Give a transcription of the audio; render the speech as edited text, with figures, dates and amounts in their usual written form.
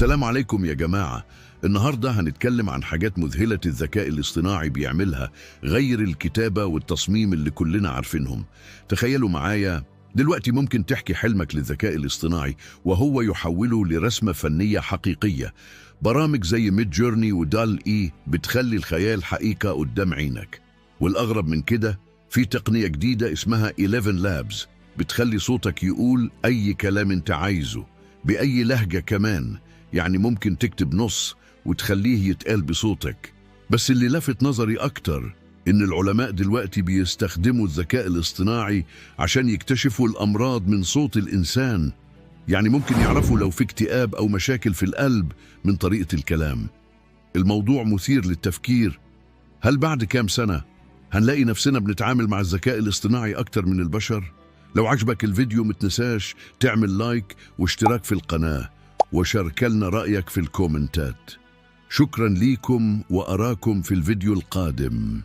السلام عليكم يا جماعة. النهاردة هنتكلم عن حاجات مذهلة الذكاء الاصطناعي بيعملها غير الكتابة والتصميم اللي كلنا عارفينهم. تخيلوا معايا دلوقتي ممكن تحكي حلمك للذكاء الاصطناعي وهو يحوله لرسمة فنية حقيقية. برامج زي Midjourney و DALL-E بتخلي الخيال حقيقة قدام عينك. والأغرب من كده في تقنية جديدة اسمها ElevenLabs بتخلي صوتك يقول أي كلام انت عايزه بأي لهجة كمان، يعني ممكن تكتب نص وتخليه يتقال بصوتك. بس اللي لفت نظري أكتر إن العلماء دلوقتي بيستخدموا الذكاء الاصطناعي عشان يكتشفوا الأمراض من صوت الإنسان، يعني ممكن يعرفوا لو في اكتئاب أو مشاكل في القلب من طريقة الكلام. الموضوع مثير للتفكير. هل بعد كام سنة هنلاقي نفسنا بنتعامل مع الذكاء الاصطناعي أكتر من البشر؟ لو عجبك الفيديو متنساش تعمل like واشتراك في القناة وشاركلنا رأيك في الكومنتات. شكرا ليكم وأراكم في الفيديو القادم.